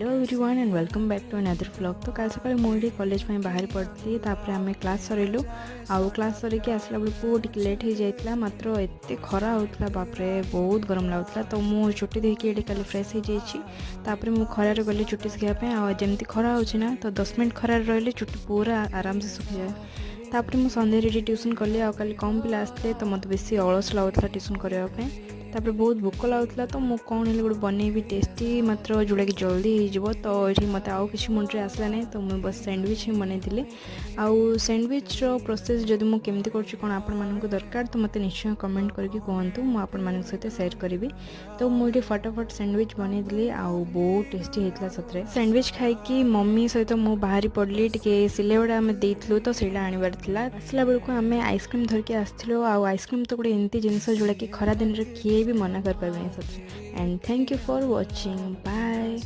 Hello everyone and welcome back to another vlog. ତ କାଲି ସକାଳେ ମୁଁ ଏଠି କଲେଜ ପାଇଁ ବାହାରି ପଡ଼ିଥିଲି। ତାପରେ ଆମେ କ୍ଲାସ୍ ସରିଲୁ ଆଉ କ୍ଲାସ୍ ସରିକି ଆସିଲା ବେଳକୁ ଟିକେ ଲେଟ୍ ହେଇଯାଇଥିଲା। ମାତ୍ର ଏତେ ଖରା ହେଉଥିଲା, ବାପରେ, ବହୁତ ଗରମ ଲାଗୁଥିଲା। ତ ମୁଁ ଚୁଟି ଧୋଇକି ଏଠି କାଲି ଫ୍ରେଶ୍ ହେଇଯାଇଛି। ତାପରେ ମୁଁ ଖରାରେ ଗଲି ଚୁଟି ଶୁଖିବା ପାଇଁ। ଆଉ ଯେମିତି ଖରା ହେଉଛି ନା, ତ 10 ମିନିଟ୍ ଖରାରେ ରହିଲେ ଚୁଟି ପୁରା ଆରାମସେ ଶୁଖିଯାଏ। ତାପରେ ମୁଁ ସନ୍ଧ୍ୟାରେ ଏଠି ଟ୍ୟୁସନ୍ କଲି। ଆଉ କାଲି କମ୍ ପିଲା ଆସିଥିଲେ, ତ ମୋତେ ବେଶୀ ଅଳସ ଲାଗୁଥିଲା ଟ୍ୟୁସନ୍ କରିବା ପାଇଁ। ତାପରେ ବହୁତ ଭୋକ ଲାଗୁଥିଲା, ତ ମୁଁ କ'ଣ ହେଲେ ଗୋଟେ ବନେଇବି ଟେଷ୍ଟି, ମାତ୍ର ଯେଉଁଟାକି ଜଲ୍ଦି ହେଇଯିବ। ତ ଏଠି ମୋତେ ଆଉ କିଛି ମୁଣ୍ଡରେ ଆସିଲା ନାହିଁ, ତ ମୁଁ ବସ୍ ସ୍ୟାଣ୍ଡୱିଚ୍ ହିଁ ବନେଇଥିଲି। ଆଉ ସ୍ୟାଣ୍ଡୱିଚ୍ର ପ୍ରୋସେସ୍ ଯଦି ମୁଁ କେମିତି କରୁଛି କ'ଣ ଆପଣମାନଙ୍କୁ ଦରକାର, ତ ମୋତେ ନିଶ୍ଚୟ କମେଣ୍ଟ କରିକି କୁହନ୍ତୁ, ମୁଁ ଆପଣମାନଙ୍କ ସହିତ ସେୟାର କରିବି। ତ ମୁଁ ଏଠି ଫଟାଫଟ ସ୍ୟାଣ୍ଡୱିଚ୍ ବନେଇଥିଲି ଆଉ ବହୁତ ଟେଷ୍ଟି ହେଇଥିଲା ସତରେ। ସ୍ୟାଣ୍ଡୱିଚ୍ ଖାଇକି ମମି ସହିତ ମୁଁ ବାହାରି ପଡ଼ିଲି। ଟିକେ ସିଲେଇଟା ଆମେ ଦେଇଥିଲୁ, ତ ସେଇଟା ଆଣିବାର ଥିଲା। ଆସିଲା ବେଳକୁ ଆମେ ଆଇସ୍କ୍ରିମ୍ ଧରିକି ଆସିଥିଲୁ। ଆଉ ଆଇସ୍କ୍ରିମ୍ ତ ଗୋଟେ ଏମିତି ଜିନିଷ ଯେଉଁଟାକି ଖରା ଦିନରେ କିଏ ବି ମନା କରିପାରିବେନି ସତରେ। And thank you for watching. Bye.